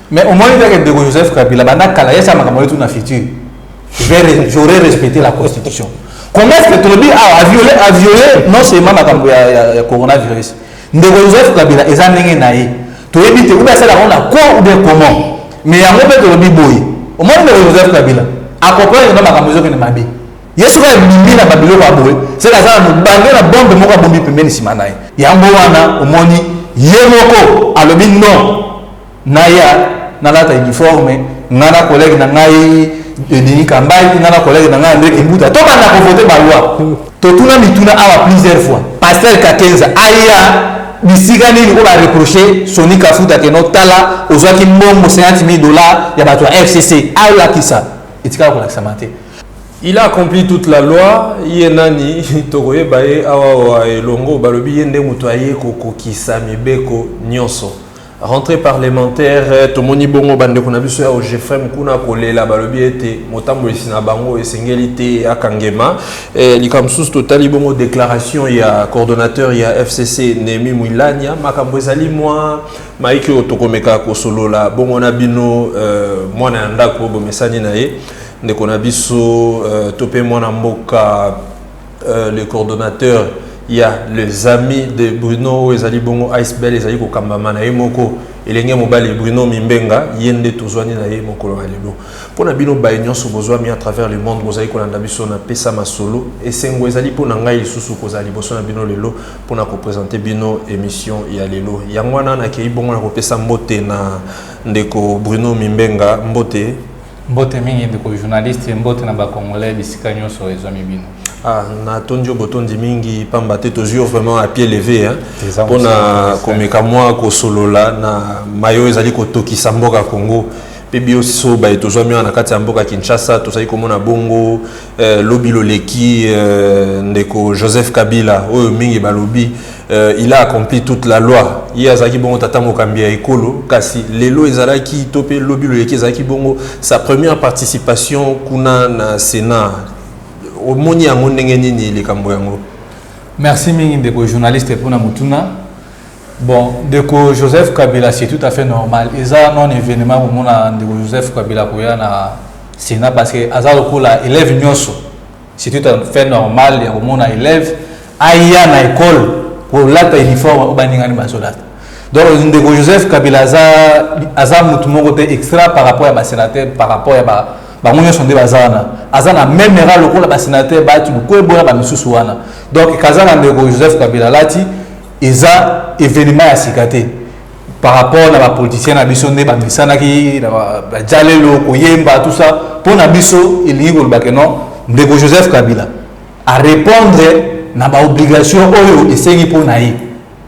Mais omoni kaka ndeko Joseph Kabila banda kala yesa makambo yetu na futur. J'aurais respecté la constitution. Comment est-ce que tolobi awa aviolé, aviolé non seulement makambo ya coronavirus. Ndeko Joseph Kabila eza ndenge na ye. Toyebi te ou bien asala yango na quoi ou bien comment. Mais yango mpe tolobi boye. Omoni ndeko Joseph Kabila acomprendre na makambo ezokende mabe. Ye soki abimi na babiloko ya boye, seke aza na mobange na bombe moko abombi pembeni nsima na ye. Yango wana omoni ye moko alobi non, naya nalata uniforme, ngai na collègue na ngai Denis Kambayi, ngai na collègue na ngai André Kimbuta, tobanda kovote baloi. Totuna mituna awa plusieurs fois. Pasteur Kakenza aya bisika nini oyo bareproche Sony Kafuta ke no tala ozwaki mbongo 50 000 $ ya bato ya FCC, alakisa, etikala kolakisama te. Il a accompli toute la loi. Ye nani? Tokoyeba ye awa wa elongo. Balobi ye nde moto aye kokokisa mibeko nyonso. Rentrée parlementaire, tomoni bongo bandeko na biso ya OGEFREM kuna kolela. Balobi ete motambolisi na bango esengeli te akangema. Likambo mosusu, totali bongo déclaration ya coordonnateur ya FCC Néhémie Mwilanya. Makambo ezali mwa maiki oyo tokomeka kosolola bongo na bino. Mwana ya ndako bomesani na ye, ndeko na biso, to mpe mwana mboka, le coordonnateur ya Les Amis de Bruno, oyo ezali bongo Icebell, ezali kokambama na ye moko elenge mobali Bruno Mimbenga. Ye nde tozwani na ye mokolo ya lelo. Mpo na bino baye nyonso bozwami à travers le monde, bozali kolanda biso na Pesa Masolo, esengo ezali mpo na ngai lisusu kozala liboso na bino lelo mpona koprésenter bino émission ya lelo. Yango wana nakei bongo na kopesa mbote na ndeko Bruno Mimbenga. Mbote. Mbote mingi, ndeko journaliste. Mbote na bacongolais bisika nyonso ezwami bino. Ah, natondi yo botondi mingi, pamba te tozwi yo vraiment à pied levé, hein, mpona komeka mwa kosolola na mayo ezali kotokisa mboka Congo. Mpe biso baye tozwami wana na kati ya mboka Kinshasa, tozali komona bongo lobi loleki ndeko Joseph Kabila, oyo mingi balobi il a accompli toute la loi. Ye azalaki bongo tata mokambi ya ekolo, kasi lelo ezalaki, to mpe lobi loleki ezalaki bongo sa première participation kuna na Sénat. Omoni yango ndenge nini, likambo yango? Merci mingi, ndeko journaliste, mpona motuna. Bon, ndeko Joseph Kabila, c'est tout à fait normal, eza non événement komona ndeko Joseph Kabila koya na Sénat, parce que aza lokola élève nyonso. C'est tout à fait normal ya komona élève aya na école kolata uniforme oyo baningani bazolata. Donc ndeko Joseph Kabila aza motu moko te extra par rapport ya basénateur, par rapport ya bango nyonso nde baza wana. Aza na même rang lokola basénateur Bahati Lukwebo na bamisusu wana. Donc kaza na ndeko Joseph Kabila alati, eza événement ya sika te par rapport na bapoliticien na biso nde bamisanaki na bajalelo koyemba, tout ça. Mpo na biso elingi koloba ke non, ndeko Joseph Kabila arépondre na baobligation oyo esengi mpo na ye,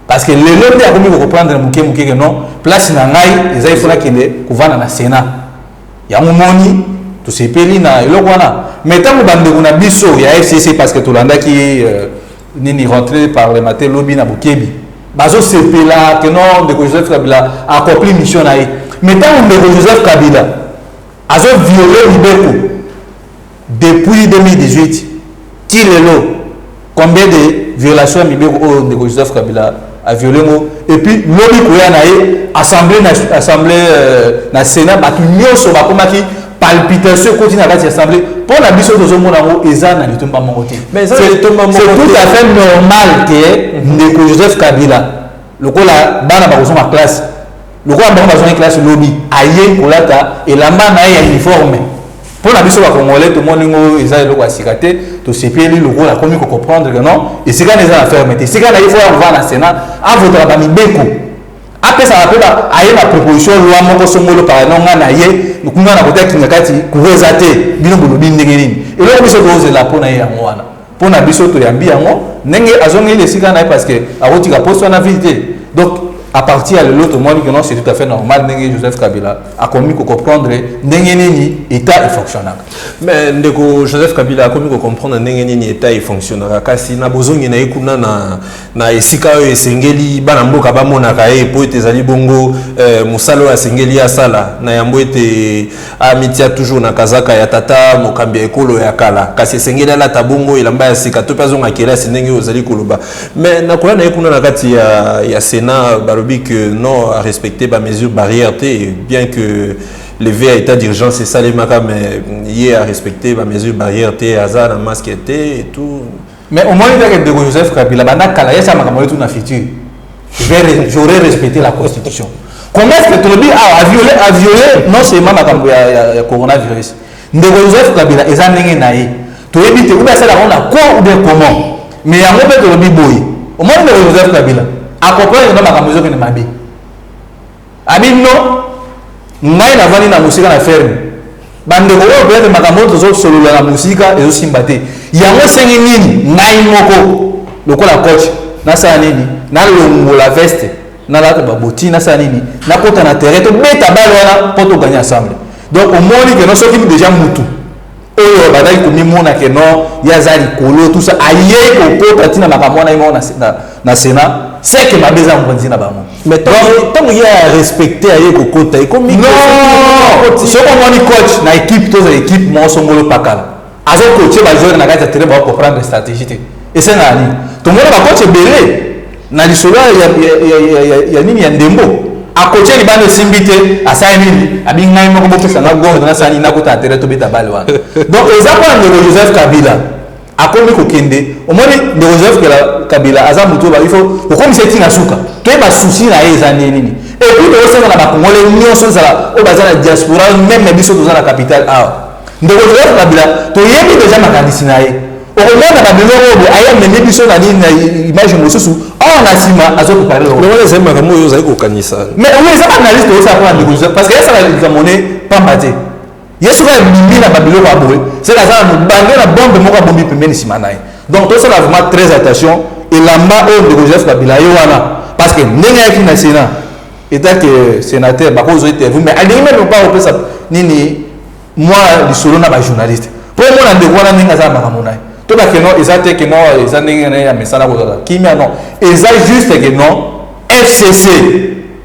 parce que lelo nde akomi kocomprendre moke moke ke non, place na ngai eza, ifo nakende kovanda na Sénat. Yango moni tosepeli na eloko wana. Mais ntango bandeko na biso ya FCC, parce que tolandaki nini, rentrée parlementaire lobi na bokebi, bazosepela ke non, ndeko Joseph Kabila accompli mission na ye. Mais ntango ndeko Joseph Kabila azoviole mibeko depuis 2018 ti lelo, combien de violation ya mibeko oyo ndeko Joseph Kabila aviole ngo? Et puis lobi koya na ye assemblée na Sénat, bato nyonso bakomaki palpitation ekoti na kati ya assemblée. Mpo na biso tozomona yango eza na litomba moko te. Mais eza na litomba moko C'est tout te. à fait normal ke ndeko Joseph Kabila, lokola bana bakozonga classe, lokola bango bazongi classe lobi, aye kolata elamba na ye ya uniforme. Mpo na biso bacongolais, tomoni ngo eza eloko ya sika te. Tosepeli lokola akomi kocomprendre que non, esika na eza na ferme te, esika na ye fo ya kovanda na Sénat, avotaka bamibeko. Apesaka mpe aye na proposition loi moko songolo pakala nga na ye kuna na kota kinga kati courant eza te. Bino bolobi ndenge nini? Eloko biso tozela mpo na ye yango wana. Mpo na biso toyambi yango ndenge azongeli esika na ye, parce que akotika poste wana vide te. Donc à partir ya lelo, tomoni que non, c'est tout à fait normal ndenge Joseph Kabila akomi kocomprendre ndenge nini état efonctionnaka. Mais ndeko Joseph Kabila akomi kocomprendre ndenge nini état efonctionnaka, kasi na bozongi na ye kuna na esika oyo esengeli bana mboka bamonaka ye, po ete ezali bongo mosala oyo asengeli asala na yango, ete amitia toujours na kazaka ya tata mokambi ya ekolo ya kala, kasi esengeli alata bongo elamba ya sika to mpe azonga kelasi ndenge oyo ozali koloba. Mais nakoya na ye kuna na kati ya Sénat, balobi que non, arespecte bamesure barrière te. Bien que levée ya état d'urgence esalemaka, mais ye arespecte bamesure barrière te, aza na masque te et tout. Mais omoni kaka ndeko Joseph Kabila, banda kala ye asala makambo yetu na futur. J'aurais respecté la constitution. Comment est-ce que tolobi awa aviolé non seulement makambo ya coronavirus? Ndeko Joseph Kabila eza ndenge na ye, toyebi te ou asala yango na quoi ou bien comment, mais yango mpe tolobi boye: omoni ndeko Joseph Kabila acomprendre no makambo ezokende mabe, abi non, ngai navandi na mosika na ferme, bandeko oyo peut-être makambo oyo tozosolola na mosika ezosimba te. Yango esengi nini? Ngai moko lokola coach nasala nini? Nalongola veste, nalata baboti, nasala nini? Nakota na terrain, tobeta balle wana mpo toganye ensemble. Donc omoni que non, soki déjà mutu oyo bandaki komimona que non, ye aza likolo, tout ça, ayei kokota ntina makambo wana ye moko na Sénat, c'est que mabe eza mokonzi na bango. Mais ntango ye arespecte, aye kokota, ekomi Non, soki omoni coach na équipe, tozala équipe moko songolo pakala, azocoacher bajoueur na kati ya terrain, bakocomprendre stratégie te, esengaka nini? Tomoni bacoach ebele na lisolo ya nini, ya ndembo, acoacher libanda, esimbi te, asali nini? Abi ngai moko, bopesanga gonge, nasala nini? Nakota na terrain, tobeta balle wana. Donc eza mpona ndeko Joseph Kabila akomi kokende. Omoni ndeko Joseph Kabila aza motu oyo il faut okomisa etinga suka, toyeba souci na ye eza nini nini. Et puis tozosenga na bakongole nyonso, ezala oyo baza na diaspora, même na biso toza na capitale awa, ndeko Joseph Kabila toyebi déjà makanisi na ye. Okomona babiloko oyo aye amemi biso na nini, na image mosusu awa na nsima azoprépare. Wana ezali makambo oyo ozali kokanisa. Mais oyo eza baanalyse tozosala mpona ndeko Joseph, parce que esala likambo ne pamba te. Ye soki abimi na babiloko ya boye, seke aza na mobange na bombe moko abombi pembeni nsima na ye. Donc tosala vraiment très attention. Elamba oyo ndeko Joseph Kabila ye wana, parce que ndenge ayaki na Sénat étant que sénateur, bakozwa interview, mais alingi même pas kopesa nini mwa lisolo na bajournaliste mpo omona ndeko wana ndenge aza na makambo na ye. To bake non, eza te que non, eza ndenge na ye ya mesana kozala kimia. Non, eza juste que non, FCC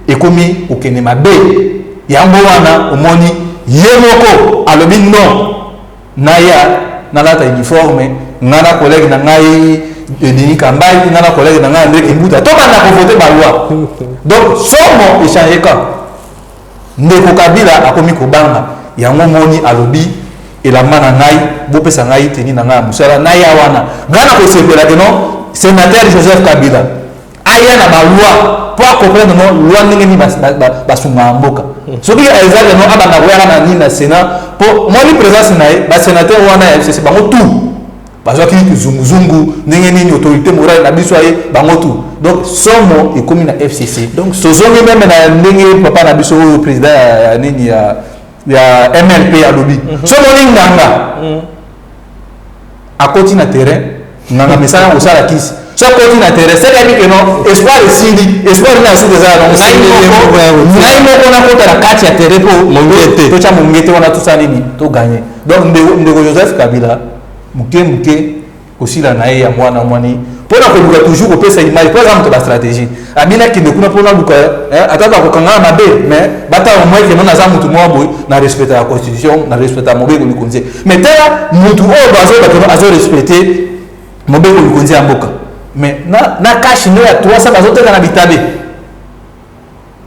ekomi kokende mabe. Yango wana omoni ye moko alobi non, naya nalata uniforme, nga na collègue na ngai Denis Kambai, nga na collègue na ngai André Kimbuta, tobanda kovote baloi. Donc somo échange ka ndeko Kabila akomi kobanga. Yango moni alobi elamba na ngai, bopesa ngai tenue na ngai ya mosala, naya wana. Ngai na kosepela que non, sénateur Joseph Kabila aya na baloi mpo acomprendre non, loi ndenge nini basungaka mboka. Soki eza que non, abanda koyaka na nini na Sénat, mpo moni présence na ye, basénateur wana ya FCC bango tout bazwaki zunguzungu ndenge nini autorité morale na biso aye, bango tout. Donc somo ekomi na FCC. Donc tozongi même na ndenge papa na biso oyo président ya nini ya MLP alobi: so omoni nganga akoti na terrain, nganga mesana kosala kisi, so akoti na terrain, seke ayebi que non, espoir esili, espoir na suki eza ngai moko nakota na kati ya terrain mpo totya mongete wana, tosala nini, toganye. Donc ndeko Joseph Kabila moke moke kosila na ye ya mwana mwani mpona koluka toujours kopesa image, mpo aza moto bastratégie. Abina kende kuna mpona luka ata bakokanga na mabe, mais batala omoi que non, naza motu moko boye na respecte ya constitution, na respecte ya mobeko likonzi. Mais tala motu oyo bazoyeba que non, azorespecte mobeko likonzi ya mboka, mais na cache-nez ya 300 bazoteka na bitabe.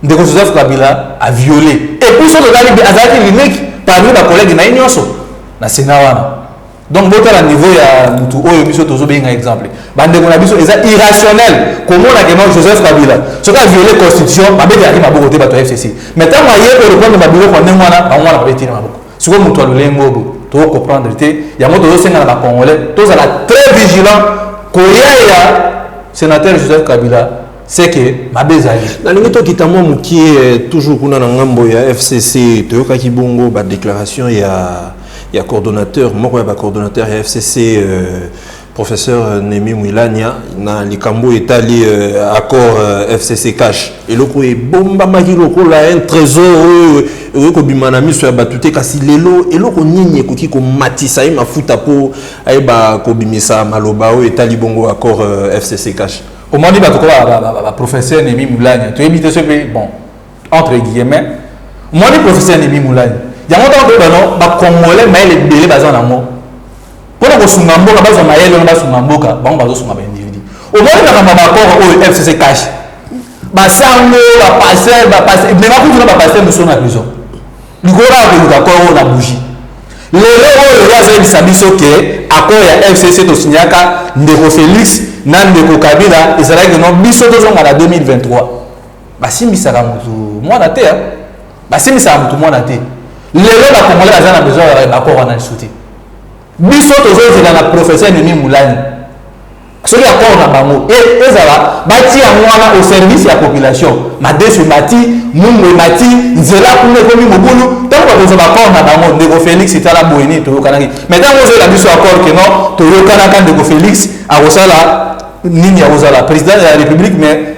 Ndeko Joseph Kabila a violé. Et puis soki totali, azalaki l'unique parmi bacollègue na ye nyonso na Sénat wana. Donc botala niveau ya mutu oyo biso tozobenga exemple. Bandeko na biso, eza irrationnel komona que non, Joseph Kabila soki aviole constitution, babetelaki maboko te bato ya FCC, mais ntango aye korépondre babiloko ya ndenge wana, bango wana babeteli maboko. Sikoyo moto ya lolengo oyo tokocomprendre te. Yango tozosenga na bacongolais tozala très vigilant. Koya ya sénateur Joseph Kabila C'est que mabe ezali. Nalingi tokita mwa mokie toujours kuna na ngambo ya FCC. Toyokaki bongo badéclaration ya coordonnateur moko ya bacoordonnateur ya FCC, professeur Néhémie Mwilanya, na likambo etali accord FCC CACH. Eloko ebombamaki lokola un trésor oyo ekoki kobima na miso ya bato te, kasi lelo eloko nini ekoki komatisa ye mafuta mpo ayeba kobimisa maloba oyo etali bongo accord FCC CACH? Omoni, bato ko baprofesseur Néhémie Mwilanya, toyebi te soki, bon, entre guillemets, omoni professeur Néhémie Mwilanya yango, ntango toyeba no bacongolais mayele ebele baza nango mpona kosunga mboka, bazwa mayele wana basunga mboka, bango bazosunga baindividu. Omoni makambo ya baaccord oyo FCC CACH, basango, bapasteur, bapasteur mema kutu na bapasteur mosusu na prison likolo kaka koluka accord oyo na bougie. Lelo oyo ye azoyebisa biso ke accord ya FCC tosignaka, ndeko Félix na ndeko Kabila, ezalaki no biso tozonga na 2023. Basimbisaka motu mwana te, basimbisaka motu mwana te. Lelo bacongolais baza na besoin ya baaccord wana lisusu te. Biso tozozela na professeur Néhémie Mwilanya, soki accord na bango ezala, batia yango wana au service ya population. Madesu emati, mungu emati, nzela kuna ekomi mobulu. Ntango bakozwa baaccord na bango, ndeko Félix, tala boye nini toyokanaki. Mais ntango ozoyela biso accord ke non, toyokanaka ndeko Félix akosala nini, akozala président de la République, mais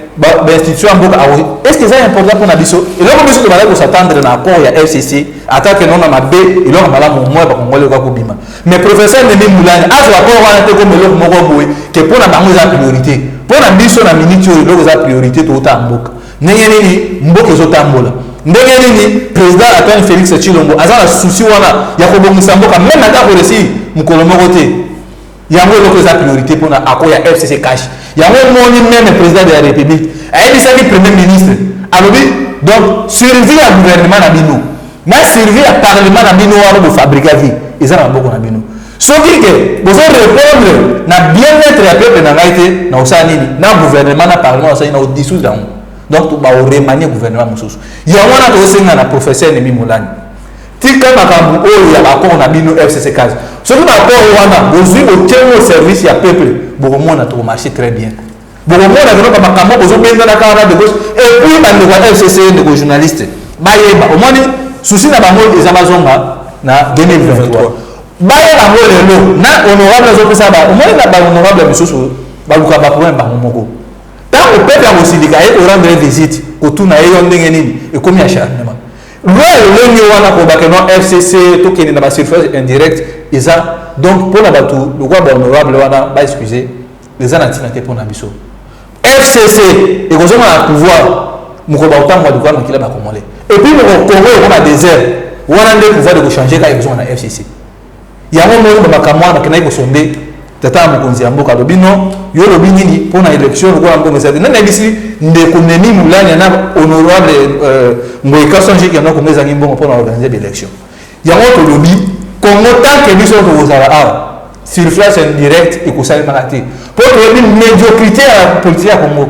bainstitution ya mboka, est ce que eza important mpona biso? Eloko biso tobandaki kos'attendre na accord ya FCC, ata ke nona mabe, eloko malamu moya bakongoli oka kobima. Mais professeur Néhémie Mwilanya azwa accord wana te comme eloko moko boye ke mpona bango eza priorité. Mpona biso na miniti oyo, eloko eza priorité, toota mboka ndenge nini, mboka ezotambola ndenge nini. Président Antoine Félix Tshilombo aza na souci wana ya kobongisa mboka, même ata koréussir mokolo moko te. Yango eloko eza priorité mpona accord ya FCC CACH. Yango omoni, même président de la République ayebisaki premier ministre, alobi donc survie ya gouvernement na bino na survie ya parlement na bino wana bofabrikaki eza na maboko na bino. Soki ke bozo répondre na bien-être ya peuple na ngai te, na kosala nini na gouvernement na parlement? Osali na odissoudre yango, donc baoremanier gouvernement mosusu. Yango wana tozosenga na professeur Néhémie Mwilanya, tika makambo oyo ya baaccord na bino FCC CACH. Soki baaccord wana bozwi, botiengo au service ya peuple, bokomona tokomarcher très bien. Bokomona keno bamakambo bozobendana kaka na de gauche. Et puis bandeko ya FCC, ndeko journaliste, bayeba, omoni, souci na bango eza bazonga na 2023. Bayeba yango lelo na honorable azopesa. Omoni, na bahonorable misusu baluka baproblème bango moko. Ntango peuple akosilika ye korendre visite, kotuna ye yo ndenge nini, ekomi acharnement. Loi elenge wana kobake no FCC, tokende na basuffrage indirect, eza donc mpona bato lokola bahonorable wana, baexcuse, eza na ntina te. Mpona biso, FCC ekozonga na pouvoir mokolo bakotambola likolo makila bacongolais, et puis moko Congo ekoma désert wana nde pouvoir ekochange kaka, ekozonga na FCC. Yango moko bamakambo wana bakendaki kosonde tata ya mokonzi ya mboka. Alobi non, yo olobi nini mpona élection lokola mbongo eza te? Nani ayebisi ndeko Néhémie Mwilanya na honorable Ngoyi Kasanji kenda Kongo ezangi mbongo mpona organiser baélection? Yango tolobi, Congo, tant que biso tokozala awa, suffrage indirect ekosalemaka te, mpo toyebi médiocrité ya politique ya Congo.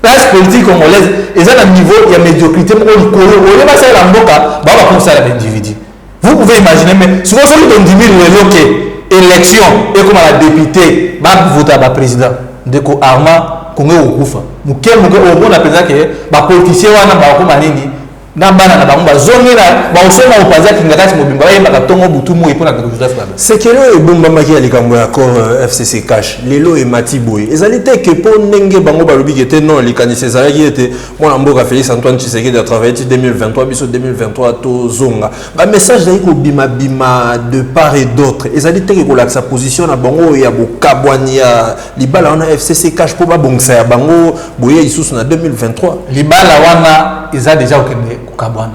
Classe politique congolaise eza na niveau ya médiocrité moko likolo. Oyo basalela mboka, bao bakosala baindividu, vous pouvez imaginer. Mais sikoyo soki tondimi lelo ke élection ekoma na député bavota baprésident, ndeko Armand, Kongo ekokufa moke moke. Omona mpenza ke bapoliticien wana bakokoma nini na bana na bango, bazongi na bakosonga mopanzi akinga kati mobimba, bayembaka ntongo butu moi mpona ndeko Joseph Kabila. Sekele oyo ebombamaki ya likambo ya accord FCC CACH lelo emati boye, ezali te ke mpo ndenge bango balobi ke te non, likanisi ezalaki ete mwana mboka Félix Antoine Tshisekedi atravaille ti 2023, biso 2023 tozonga. Bamessage ezali kobimabima de part et d'autre, ezali te ke kolakisa position na bango oyo ya bokabwani ya libala wana FCC CACH mpo babongisa ya bango boye lisusu na 2023? Libala wana eza déjà kokende kokabwana.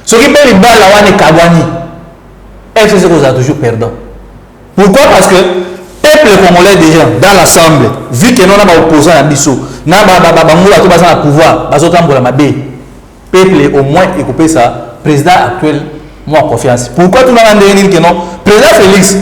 Soki mpe libala wana ekabwani, FCC kozala toujours perdant. Pourquoi? Parce que peuple congolais déjà dans l'ensemble, vu que nona baopposant na biso na bango bato baza na pouvoir bazotambola mabe, peuple au moins ekopesa président actuel mwa confiance. Pourquoi? Tunanga ndenge nini ke non, président Félix,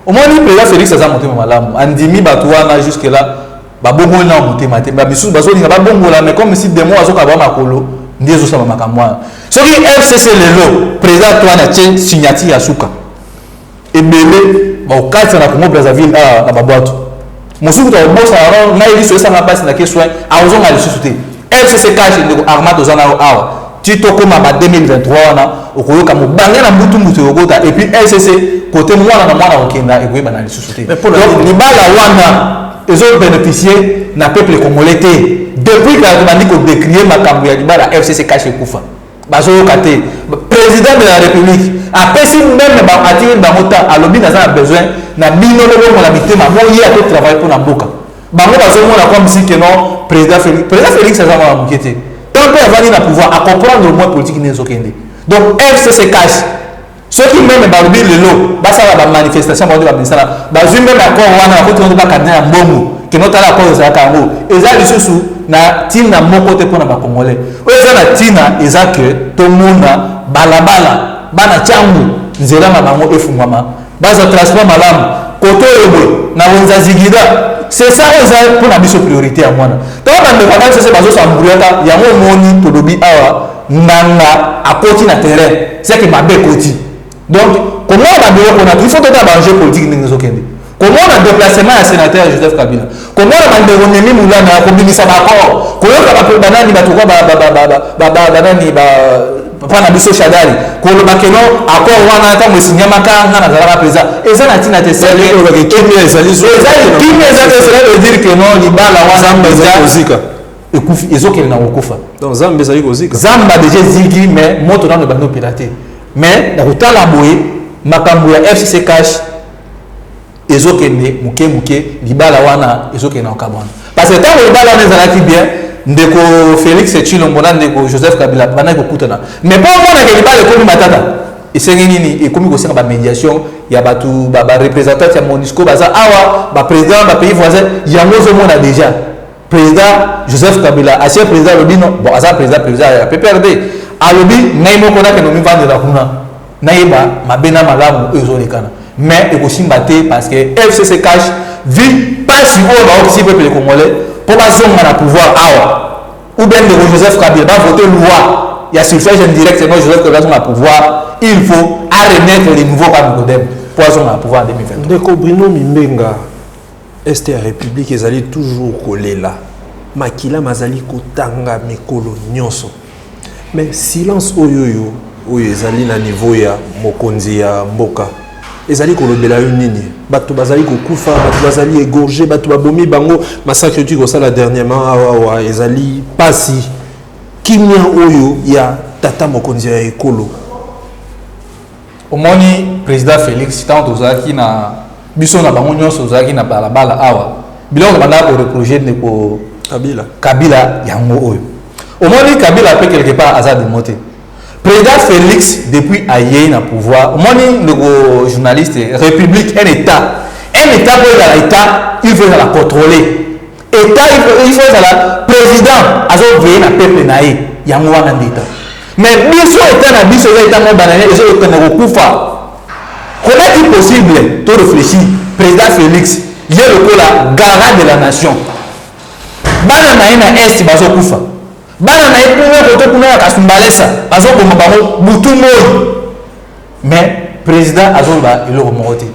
omoni, président Félix aza motema malamu, andimi bato wana. Jusque là babongoli na motema te. Bamisusu bazolinga babongola, mais comme si demo azoka ba makolo nde ezosala makambo wana. Soki FCC lelo président Antoine atie signature ya suka, ebele bakokatisa na Congo Brazzaville awa na babwato. Mosusu tokobosana ngai liso esanga mpasi na ke soin, akozonga lisusu te. FCC CACH, ndeko Armand, toza na yo awa ti tokóma ba 2023 wana. Okoyoka mobange na mbutu mbutu ekokota, et puis FCC kote mwana na mwana kokenda, ekoyebana lisusu te. Donc libala wana ezobénéficie na peuple congolais te. Depuis kala tobandi kodécrier makambo ya libala FCC CACH ekufa, bazoyoka te. Président de la République apesi même, atiki bango ta, alobi: "Naza na besoin na bino, bobongola mitema, boye totravaille mpo na mboka." Bango bazomona comme si que non, président Félix, président Félix aza mwana moke te. Tant mpe avandi na pouvoir, acomprendre au moins politique nde ezokende. Donc FCC CACH, soki même balobi lelo basala bamanifestation, bango nde bamisala bazwi même accord wana, bakoti ngo bakandida ya mbongo kende otala accord ezalaka yango, eza lisusu na ntina moko te mpona Bacongolais. Oyo eza na ntina eza ke tomona balabala, bana Tshangu nzela na bango efungwama, bazwa transport malamu kote oyo boye na wenza Zigida. C'est ça oyo eza mpona biso priorité ya mwana. Ntango bandeko na biso se bazosamburiaka yango, omoni tolobi awa nganga akoti na terrain, c'est que mabe ekoti. Donc komona babiloko na, il faut totala baenjeu politique ndenge ezokende. Komona déplacement ya sénateur Joseph Kabila, komona bandeko Néhémie Mwilanya ya kobimisa baaccord, koyoka banani, bato kwa banani, papa na biso Shadary koloba que non, accord wana ntango esinyamaka nga nazalaka président, eza na ntina te. Kimia ezali. Kimia eza te. Cela veut dire que non, libala wana kozika. Ekufi, ezokende na kokufa. Donc zamba ezali kozika. Zamba déjà eziki, mais moto nano ebandi opela te. Mais na kotala boye, makambo ya FCC CACH ezokende moke moke, libala wana ezokende na kokabwana, parce que ntango libala wana ezalaki bien, ndeko Félix Tshilombo na ndeko Joseph Kabila bandaki kokutana. Mais mpo omonake libala ekomi matata, esengi nini? Ekomi kosenga bamédiation ya bato, bareprésentant ya MONUSCO baza awa, baprésident bapays voisin. Yango ozomona déjà président Joseph Kabila, ancien président, alobi non. Bon, aza président ya PPRD, alobi: "Ngai moko nakende omivandela kuna, nayeba mabe na malamu oyo ezolekana." Mais ekosimba te, parce que FCC CACH vu mpasi oyo baokisi peuple congolais mpo bazonga na pouvoir awa, ou bien ndeko Joseph Kabila bavote loi ya suffrage indirect, non, Joseph Kabila azonga na pouvoir, il faut aremettre les nouveaux cas Nicodème mpo azonga na pouvoir en 2023. Ndeko Bruno Mimbenga, Est ya République ezali toujours kolela, makila mazali kotanga mikolo nyonso, mais silence oyo ezali na niveau ya mokonzi ya mboka ezali kolobela yo nini? Bato bazali kokufa, bato bazali égorgé, bato babomi bango, massacre euti kosala dernièrement awawa, ezali pasi. Kimia oyo ya tata mokonzi ya ekolo? Omoni président Félix, ntango tozalaki na biso na bango nyonso, tozalaki na balabala awa, biloko bandaka koreproche ndeko Kabila. Kabila, yango oyo omoni Kabila mpe quelque part aza demo te. Président Félix, depuis ayei na pouvoir, omoni ndeko journaliste, république, un état, un état, po ezala état, il faut ezala contrôlé. État, il faut ezala président azoveille na peuple na ye, yango wana nde état. Mais biso, état na biso eza état moko banane, ezokende kokufa. Comment est-il possible? To réfléchir, président Félix ye lokola garant de la nation, bana na ye na Est bazokufa, bana na ye kuna kote kuna ya Kasumbalesa bazoboma bango butu moi, mais président azoloba eloko moko te.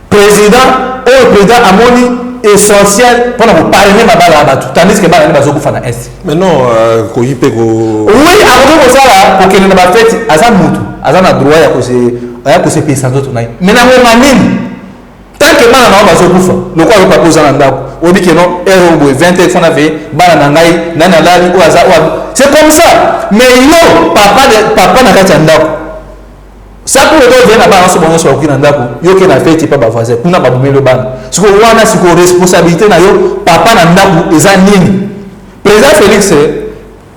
Président oyo, président amoni essentiel mpona koparrainer mabala ya bato, tandis que bana nde bazokufa na Est. Mais non, koyi mpe ko Oui, akoki kosala, kokende na bafete, aza mutu, aza na droit ya kosepelisa nzoto na ye. Mais na ngonga nini, tant que bana na yo bazokufa? Lokola yo papa oza na ndako, oyebi que non, heure oyo boye, 20 heures, fona veye bana na ngai, nani alali, oyo aza oyo, c'est comme ça. Mais yo papa, papa na kati ya ndako, sapo oyo oveye na bana nyonso, bango nyonso bakoki na ndako, yo ke na feti pa bavoisin kuna, babomeli yo bana. Sikoyo wana, sikoyo responsabilité na yo papa na ndako eza nini? Président Félix,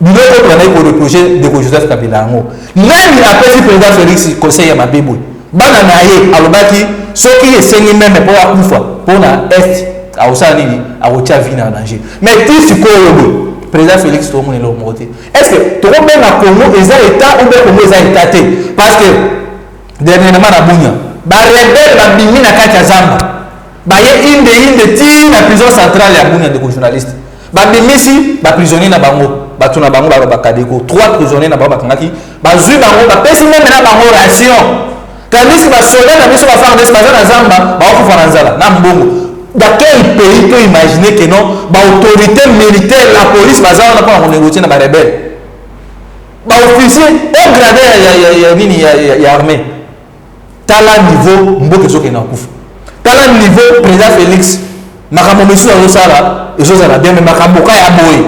biloko oyo tobandaki koreproche ndeko Joseph Kabila, yango nani apesi président Félix conseil ya mabe boye? Bana na ye, alobaki soki esengi même mpo akufa mpo na Est, akosala nini? Akotia vie na danger. Mais ti sikoyo boye, président Félix, tokomona eloko moko te. Est ce que tokobenga Congo eza état ou bien Congo eza état te? Parce que dernièrement na Bunia, barebele babimi na kati ya zamba, baye inde inde ti na prison centrale ya Bunia. Ndeko journaliste, babimisi baprisonnier na bango, bato na bango bakadeko, trois prisonnier na bango bakangaki, bazwi bango, bapesi même na bango ration, tandis que basoda na biso baFARDC baza na zamba, bakokufa na nzala na mbongo. Dans quel pays to imaginer que non, baautorité militaire, la police baza wana mpona konégocier na barebelles, baofficier haut gradé ya nini, ya armée? Tala niveau mboka ezokende na kufa. Tala niveau président Félix, makambo misusu azosala ezozala bien, mais makambo ka ya boye,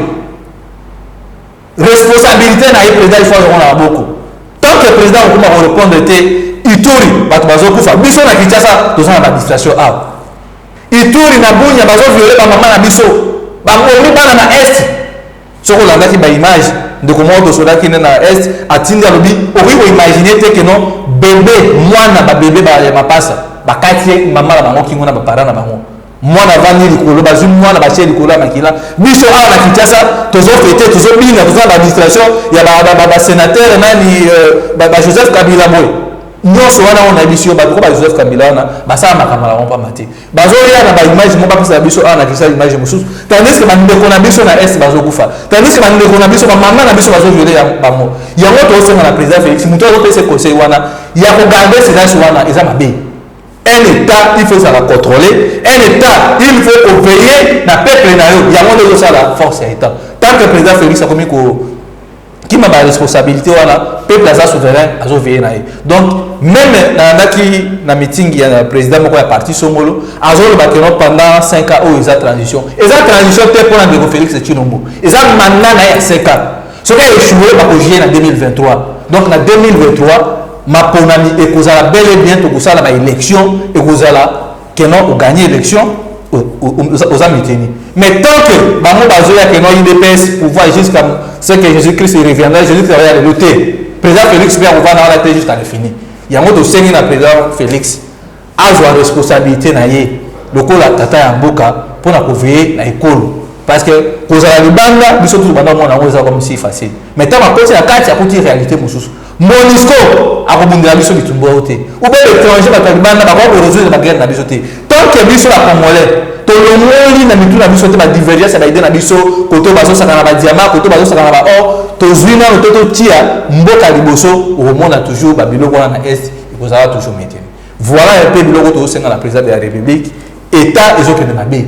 responsabilité na ye président, il faut azongo na maboko. Tant que président okoma korépondre te, Ituri bato bazokufa, biso na Kinshasa toza na badistraction awa. Ituri na Bunia bazovioler bamama na biso, babomi bana na Est. Soki olandaki baimage, ndeko moko tosolaki nde na Est atindi, alobi okoki koimaginer te que non, bébé, mwana, babébé ya mapasa, bakati ye mama na bango kingo na baparent na bango. Mwana avandi likolo, bazwi mwana, batie likolo ya makila. Biso awa na Kinshasa tozofêter, tozobina, toza na administration ya basénateur nani, bajoseph Kabila boye. Nyonso wana oyo nayebi biso, bato ko bajoseph Kabila wana basala makambo na bango pamba te. Bazoya na baimage mo bapesa biso awa na Kinshasa, image mosusu, tandis que bandeko na biso na Est bazokufa, tandis que bandeko na biso, bamama na biso bazovioler bango. Yango tozosenga na président Félix, moto azopesa conseil wana ya kogarder silence wana eza mabe. Un État, il faut ezala contrôler. Un État, il faut koveiller na peuple na yo. Yango nde ezosala force ya État. Tant que président Félix akomi ko kima baresponsabilité wana, peuple aza souverain, azoveiller na ye. Donc même nalandaki na meeting ya président moko ya parti songolo, azoloba que non, pendant 5 ans oyo eza transition. Eza transition te mpona ndeko Félix Tshilombo, eza mandat na ye ya 5 ans. Soki aéchoué, bakojuger na 2023. Donc na 2023 maponami ekozala bel et bien, tokosala baélection, ekozala que non, ogagner élection, oza maintenu. Mais tant que bango bazoya que non, UDPS pouvoir jusqu'à ce que Jésus Christ reviendra, Jésus Christ aya lelo te, président Félix mpe akovanda wana te jusqu'à l'infini. Yango tosengi na président Félix azwa responsabilité na ye lokola tata ya mboka mpona koveiller na ekolo, parce que kozala libanda, biso tutu banda mona yango eza comme si facile, mais ntango akoti na kati, akuti réalité mosusu. MONUSCO akobundela biso bitumba oyo te, ou bien l'étranger, bato ya libanda bakoka korésoudre baguerre na biso te tant que biso bacongolais tolongoli na mitu na biso te badivergence ya baidées na biso. Koto bazosaka na badiamant, koto bazosaka na baor, tozwi nano to totia mboka liboso. Okomona toujours babiloko wana na Est ekozala toujours maintenu. Voilà un peu biloko tozosenga na président de la République. État ezokende mabe,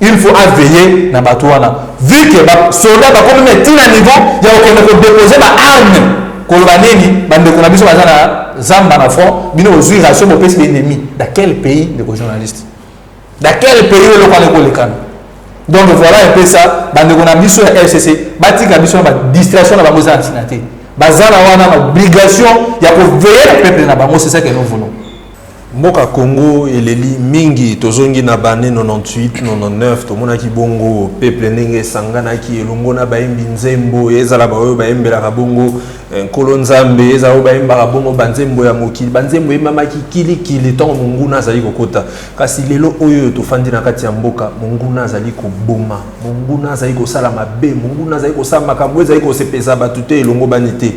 il faut aveiller na bato wana, vu que basoldat bakomi me ntina niveau ya kokende kodéposer baarme, koloba nini, bandeko na biso baza na zamba na front, bino bozwi ration, bopesi baennemi. Dans quel pays, ndeko journaliste, dans quel pays eloko wana ekolekana? Donc voilà un peu ça. Bandeko na biso ya FCC batika biso na badistraction na bango, eza na ntina te. Baza na wana na obligation ya koveiller na peuple na bango. C'est ça que nous voulons. Mboka Congo eleli mingi. Tozongi na bane 98, 99, tomonaki bongo peuple ndenge esanganaki elongo na bayembi nzembo, ezala baoyo bayembelaka bongo Nkolo Nzambe, ezala oyo bayembaka bongo banzembo ya mokili. Banzembo eyembamaki kilikili ntango monguna azali kokota. Kasi lelo oyo tofandi na kati ya mboka, monguna azali koboma, monguna azali kosala mabe, monguna azali kosala makambo ezali kosepesa bato te, elongo bani te,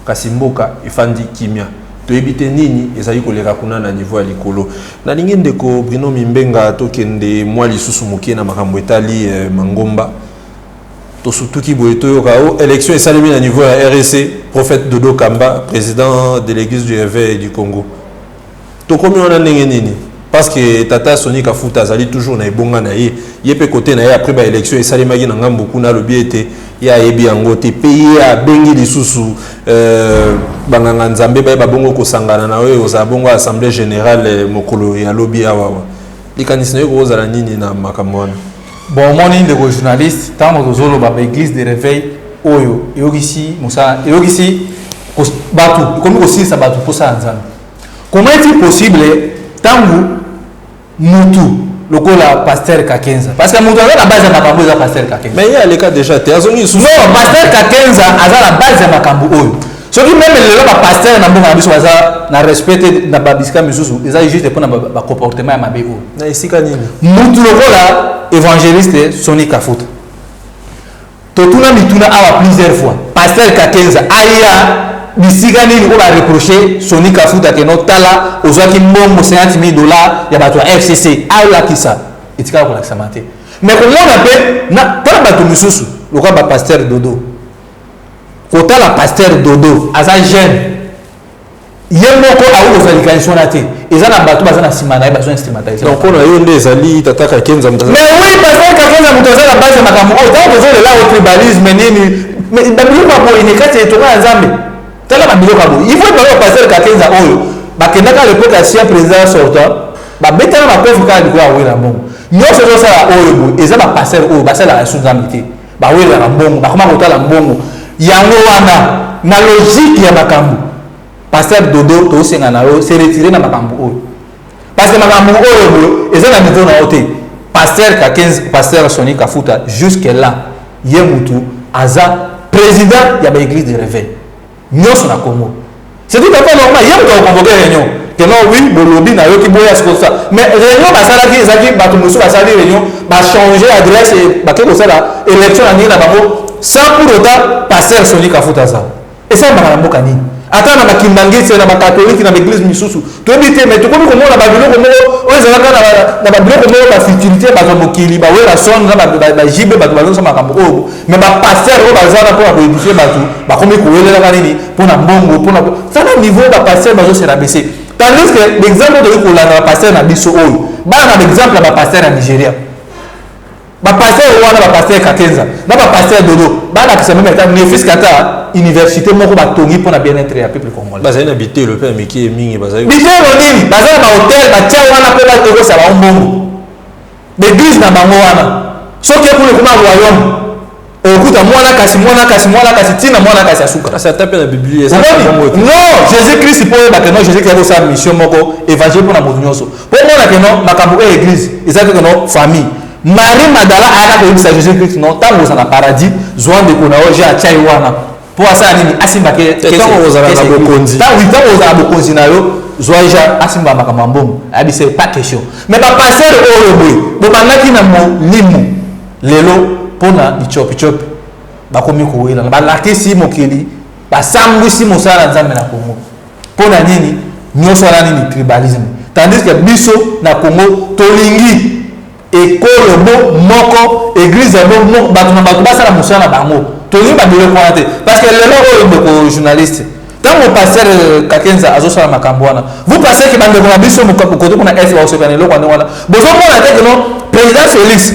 kasi mboka efandi kimia. Toyebi te nini ezali koleka kuna na niveau ya likolo. Nalingi, ndeko Bruno Mimbenga, tokende mwa lisusu moke na makambo etali mangomba. Tosutuki boye, toyoka o élection esalemi na niveau ya RC, prophète Dodo Kamba président de l'Église du Réveil du Congo. Tokomi wana ndenge nini? Parce que tata Soni Kafuta azali toujours na ebonga na ye, ye mpe kote na ye. Après baélection esalemaki na ngambo kuna, alobi ete ye ayebi yango te, mpe ye abengi lisusu banganga Nzambe bayeba bongo kosangana na oyo ozala bongo assemblée générale mokolo ya lobi awawa. Likanisi na yo kozala nini na makambo wana? Bon, omoni, ndeko journaliste, ntango tozoloba baéglise de réveil oyo eyokisi mosala, eyokisi bato, ekomi kosilisa bato mposala Nzambe. Comment est-il possible ntango mutu lokola pasteur Kakenza, parce que mutu aza na base ya makambo eza pasteur Kakenza? Mais ye aleka déjà te, azongi lisusu. Non, pasteur Kakenza aza na base ya makambo oyo. Soki même lelo bapasteur na mboka na biso baza na respect te na babisika misusu, eza juste mpona bacomportement ya mabe oyo. Na esika nini? Mutu lokola évangéliste Soni Kafuta, totuna mituna awa plusieurs fois, pasteur Kakenza aya bisika nini oyo bareprocher Soni Kafuta que non, tala, ozwaki mbongo 50 000 dollars ya bato ya FCC? Alakisa, etikala kolakisama te. Mais komona mpe tala bato misusu lokola bapasteur Dodo, kotala pasteur Dodo aza jeune. Ye moko akoki kozwa likanisi wana te. Eza na bato baza na nsima na ye, bazo instrumentaliser. Donc mpona yo nde ezali tata Kakenza moto Mais oui, pasteur Kakenza moto aza na base ya makambo oyo. Ntango tozolela o tribalisme nini, babiloko ya boye ne kati ya etonga ya Nzambe. Tala babiloko ya boye, il faut ebalo pasteur Kakenza oyo bakendaka à l'époque ya ancien président sortant, babetana makofi kaka likolo ya wela mbongo. Nyonso ezosala oyo boye, eza bapasteur oyo basalaka esu Nzambe te, bawelelaka mbongo, bakoma kotala mbongo. Yango wana, na logique ya makambo, pasteur Dodo, tosenga na yo se retire na makambo oyo, parce que makambo oyo boye eza na niveau na yo te. Pasteur Kakenza, pasteur Soni Kafuta, jusque là ye mutu aza président ya baéglise de réveil nyonso na Congo. C'est tout à fait normal, ye moto akoconvoquer réunion que non, oui, bolobi, nayoki, boya sikosa. Mais réunion basalaki, ezalaki bato mosusu basali réunion, bachange adresse, bake kosala élection na ndenge na bango sans pour autant pasteur Soni Kafuta aza. Esalamaka na mboka nini? Ata na bakimbangisi, na bakatolike, na baeglise misusu, toyebi te. Mais tokomi komona babiloko moko oyo ezalaka na babiloko moko, bafutilité, bato ya mokili, bawera son na bajibe, bato bazosala makambo oyo. Mais bapasteur oyo baza wana mpona koédifier bato, bakomi kowelelaka nini? Mpona mbongo, mpona tala niveau bapasteur bazose rabaisser. Tandis que l'exemple oyo tokoki kolanda, bapasteur na biso oyo bana na baexemple ya bapasteur ya Nigeria, bapasteur wana, bapasteur Kakenza na bapasteur Dodo, balakisa même ata ne fût-ce que ata université moko batongi mpona bien-être ya peuple congolais. Bazali na bitelo mpe ya mike mingi bazali. Bitelo nini? Baza na bahotel batia wana mpo ekosala bango mbongo. Baeglise na bango wana, soki ekuna ekoma royaume, okuta mwana kasi, mwana kasi, mwana kasi, ntina mwana kasi asuka. Kasi ata mpe na Biblia eza bongo. Non, Jésus Christ, mpo oyeba que non, Jésus Christ akosala mission moko, évangile mpona moto nyonso, mpo omona que non, makambo oyo église eza te que non, famille Marie Magdala ayaka koyebisa Jésus Christ: non, ntango oza na paradis, zwa ndeko na yo Jean, atia ye wana mpo asala nini? Asimba. Ntango ozala na bokonzi. Ntango ozala na bokonzi na yo, zwa Jean asimba makambo ya mbongo. Ayebisa ye, pas question. Mais bapasteur oyo boye bobandaki na molimo, lelo mpona bichopichopi bakomi kowelana, balakisi mokili, basambwisi mosala na Nzambe na Congo. Mpo na nini nyonso wana? Nini? Tribalisme. Tandis que biso na Congo tolingi ekolo bo moko, église bo moko, bato na bato basala mosala na bango. Tolingi babiloko wana te, parce que lelo oyo, ndeko journaliste, ntango pasteur Kakenza azosala makambo wana, vous pensez que bandeko na biso kote kuna Est bakosepela na eloko ndenge wana? Bozomona te que non, président Félix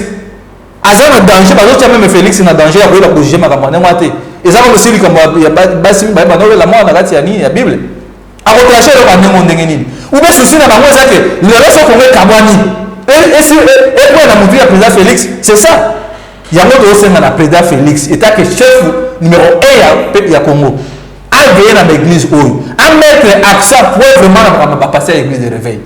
aza na danger, bazotia même Félix na danger ya koyeba kojuger makambo ya ndenge wana te. Eza comme si likambo ya basi mibale bandolela mwana na kati ya nini, ya Bible. Akotrancher eloko ya ndenge ndenge nini? Ube souci na bango eza que lelo so Kongo ekabwani, ekwea na motu ya président Félix. C'est ça yango tozosenga na président Félix, en tant que chef numéro 1 ya Congo, aveiller na baéglise oyo, amettre accent point vraiment na makambo bapasteur ya église de réveil.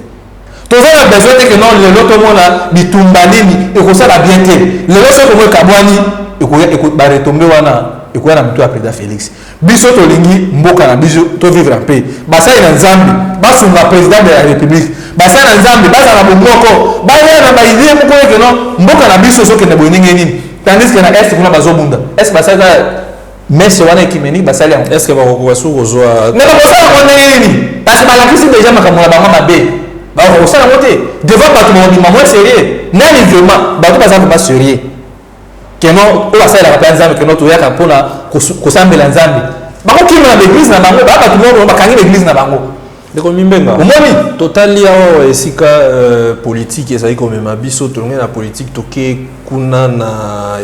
Toza na besoin te que non, lelo tomona bitumba nini ekosala bien te. Lelo soki Kongo ekabwani, baretombées wana ekoya na motu ya président Félix. Biso tolingi mboka na biso tovivre en paix. Basali na Nzambe basunga président de la République, basali na Nzambe bazala bomoko, baya na baidée moko eke non, mboka na biso ezokende boye ndenge nini? Tandis que na Est kuna bazobunda. Est basali messe wana œcuménique, basali yango? Est ce que bakokoka soki kozwa? Mais bakosala yango ndenge nini? Parce que balakisi déjà makambo na bango mabe. Bakosala yango te devant bato, bakobima moins sérieux. Nani vraiment bato baza vraiment sérieux que non, oyo basalelaka mpe ya Nzambe, que non, toyaka mpona kosambela Nzambe, bakokima na baeglise na bango. Baa bato moko bakangi baeglise na bango. Ndeko Mimbenga, omoni? Totali awa esika politique ezali komema biso. Tolongi na politique, toke kuna na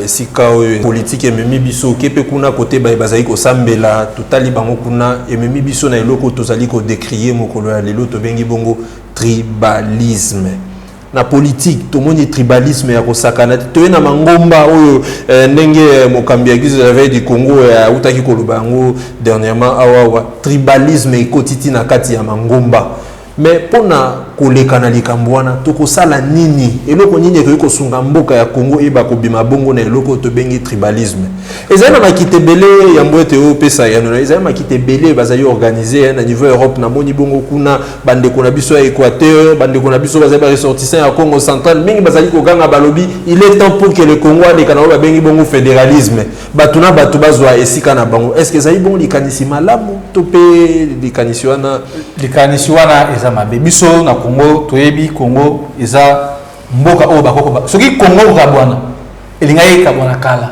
esika oyo politique ememi biso, oke mpe kuna kote baye bazali kosambela, totali bango kuna, ememi biso na eloko tozali kodécrier mokolo ya lelo, tobengi bongo tribalisme. Na politique tomoni tribalisme ya kosakana te. Toye na mangomba oyo, ndenge mokambi ya église de réveil du Congo autaki koloba yango dernièrement awawa, tribalisme ekoti ti na kati ya mangomba. Mais mpona koleka na likambo wana, tokosala nini? Eloko nini ekoki kosunga mboka ya Congo eyeba kobima bongo na eloko oyo tobengi tribalisme? Ezali na makita ebele yambo ete opesa yano, ezali makita ebele bazali organise na niveau Europe. Namoni bongo kuna bandeko na biso ya Équateur, bandeko na biso bazali baressortissant ya Congo Central mingi, bazali koganga, balobi il est temps pour que le Congo aleka na oyo babengi bongo fédéralisme, bato na bato bazwa esika na bango. Est ce que ezali bongo likanisi malamu to mpe likanisi wana? Likanisi wana eza mabe. Biso na Congo toyebi, Congo eza mboka oyo bakoko. Soki Congo kokabwana, elingaki ekabwana kala.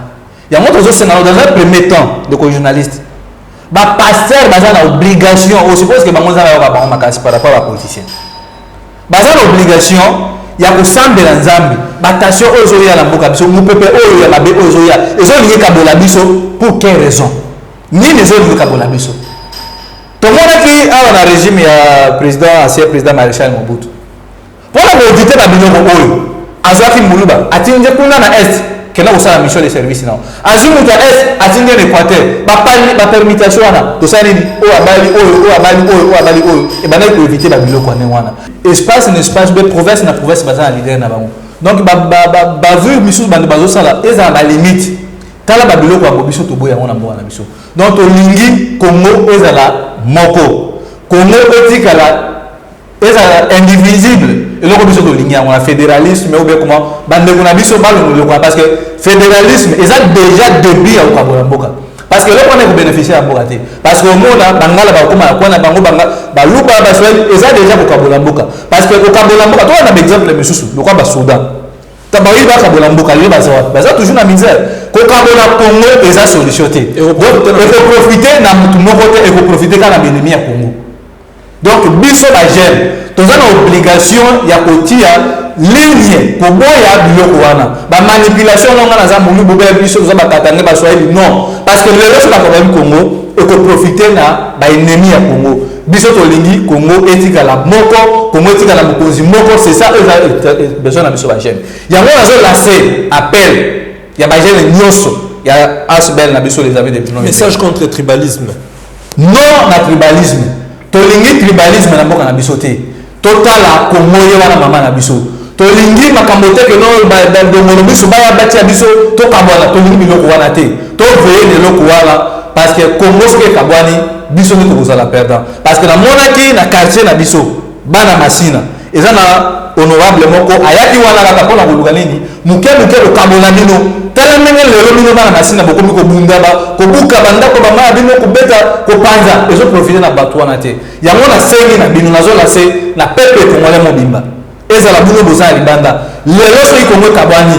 Yango tozosenga dans un premier temps, ndeko journaliste, Bapasteur baza na obligation, osuppose ke bango nzambe ayoka bango makasi par rapport bapoliticien. Baza na obligation ya kosambela Nzambe. Batension oyo ezoya na mboka biso, mopepe oyo ya mabe oyo ezoya, ezolingi ekabola biso pour quelle raison? Nini ezolingi ekabola biso? Tomonaki awa na régime ya président, ancien président Maréchal Mobutu, mpona koéviter babiloko oyo, azwaki Moluba, atindi kuna na Est, kenda kosala mission de service nao. Azwi moto ya Est, atindi na Équateur. Bapermutation wana tosala nini? Oyo abali oyo, oyo abali oyo, oyo abali oyo, ebandaki koéviter babiloko ya ndenge wana. Espace na espace be, province na province, baza na leader na bango. Donc bavue misusu bando bazosala ezala balimite. Tala babiloko yango, biso toboya yango na mboka na biso. Donc tolingi Congo ezala moko, Congo etikala ezala indivisible. Eloko biso tolingi yango na fédéralisme ou bien comment, bandeko na biso balongo eloko wana, parce que fédéralisme eza déjà début ya kokabola mboka, parce que eloko wana ekobénéficie ya mboka te, parce que omona Bangala bakóma na kwana bango, Baluba, Baswahili, eza déjà kokabola mboka. Parce que kokabola mboka, toza na baexemple misusu lokwa Basoudan, bayi bakabola mboka, lelo baza wapi? Baza toujours na misère. Kokabola Congo eza solution te, ekoprofite na motu moko te, ekoprofite kaka na baennemi ya Congo. Donc biso bajeune toza na obligation ya kotia ligne, koboya biloko wana, bamanipulation. Nonga naza Moluba, boya biso toza Bakatangais, Baswahili, non, parce que lelo so bakabali Congo, ekoprofite na baennemi ya Congo. Biso tolingi Congo etikala moko, Congo etikala mokonzi moko, c'est ça eza besoin na biso bajeune. Yango nazolancer appel ya bajeune nyonso ya ASBL na biso, les amis de Message contre tribalisme. Non na tribalisme. Tolingi tribalisme na mboka na biso te. Totala Kongo, ye wana mama na biso. Tolingi makambo te ke no bandongolo biso baya batia biso tokabwana. Tolingi biloko wana te. Toveiller na eloko wana, parce que Congo soki ekabwani, biso nde tokozala perdant. Parce que namonaki na quartier na biso, bana Masina, eza na honorable moko ayaki wana kaka mpona koluka nini, moke moke kokabola bino. Tala ndenge lelo bino bana Masina bokomi kobunda, kobuka bandako, bamaya bino, kobeta, kopanza. Ezoprofite na bato wana te. Yango nasengi na bino, nazolancer na peuple congolais mobimba, ezala bino boza na libanda, lelo soki Kongo ekabwani,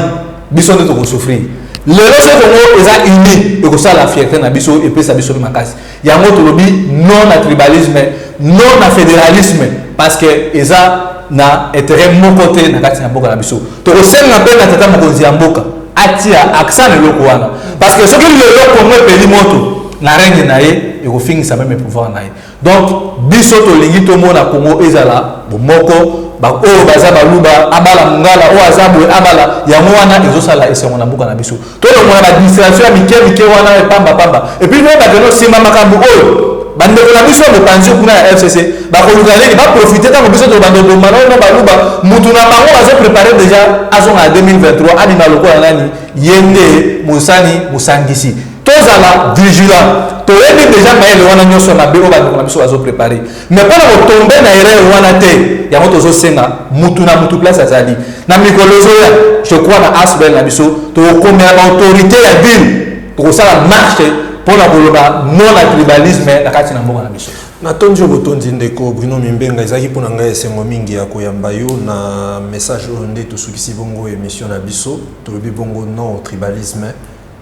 biso nde tokosouffrir. Lelo soki Kongo eza uni, ekosala fierté na biso, epesa biso mpe makasi. Yango tolobi non na tribalisme, non na fédéralisme, parce que eza na intérêt moko te na kati na mboka na biso. Tokosenga mpe na tata mokonzi ya mboka atia accent na eloko wana, parce que soki lelo Kongo epeli moto na règne na ye, ekofingisa même pouvoir na ye. Donc biso tolingi tomona Kongo ezala bomoko. Oyo baza Baluba abala Mongala, oyo aza boye abala. Yango wana ezosala esengo na mboka na biso. Tolongola badistraction ya mike mike wana, epambapamba. Et puis toyebake no nsima makambo oyo, bandeko na biso ya mopanzi kuna ya FCC bakoluka nini? Baprofite ntango biso tobanda oboma nano Baluba. Mutu na bango bazoprépare déjà azonga na 2023, abima lokola nani, ye nde mosani mosangisi. Tozala vigilant. Toyebi déjà mayele wana nyonso ya mabe oyo bandeko na biso bazoprépare, mais mpona kotomber na erreur wana te, yango tozosenga mutu na mutu place azali. Na mikolo ezoya, je crois, na ASBL na biso, tokokomela baautorité ya ville, tokosala marche mpona koloba non na tribalisme na kati na mboka na biso. Natondi yo botondi, ndeko Bruno Mimbenga. Ezalaki mpona ngai esengo mingi ya koyamba yo. Na message oyo nde tosukisi bongo émission na biso. Tolobi bongo non au tribalisme.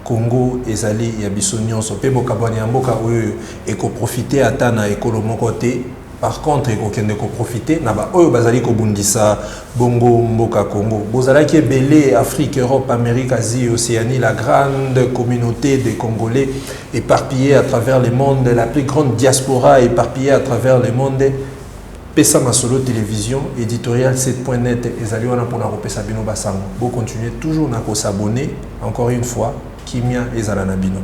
Congo ezali ya biso nyonso, mpe bokabwani ya mboka oyo ekoprofite ata na ekolo moko te. Par contre, ekokende koprofite na baoyo bazali kobundisa bongo mboka Congo. Bozalaki ebele, Afrique, Europe, Amérique, Asie, Océanie, la grande communauté des Congolais éparpillée à travers le monde, la plus grande diaspora éparpillée à travers le monde. Pesa Masolo Télévision, éditorial 7.net ezali wana mpona kopesa bino basango. Bocontinue toujours na kos'abonner. Encore une fois, kimia ezala na bino.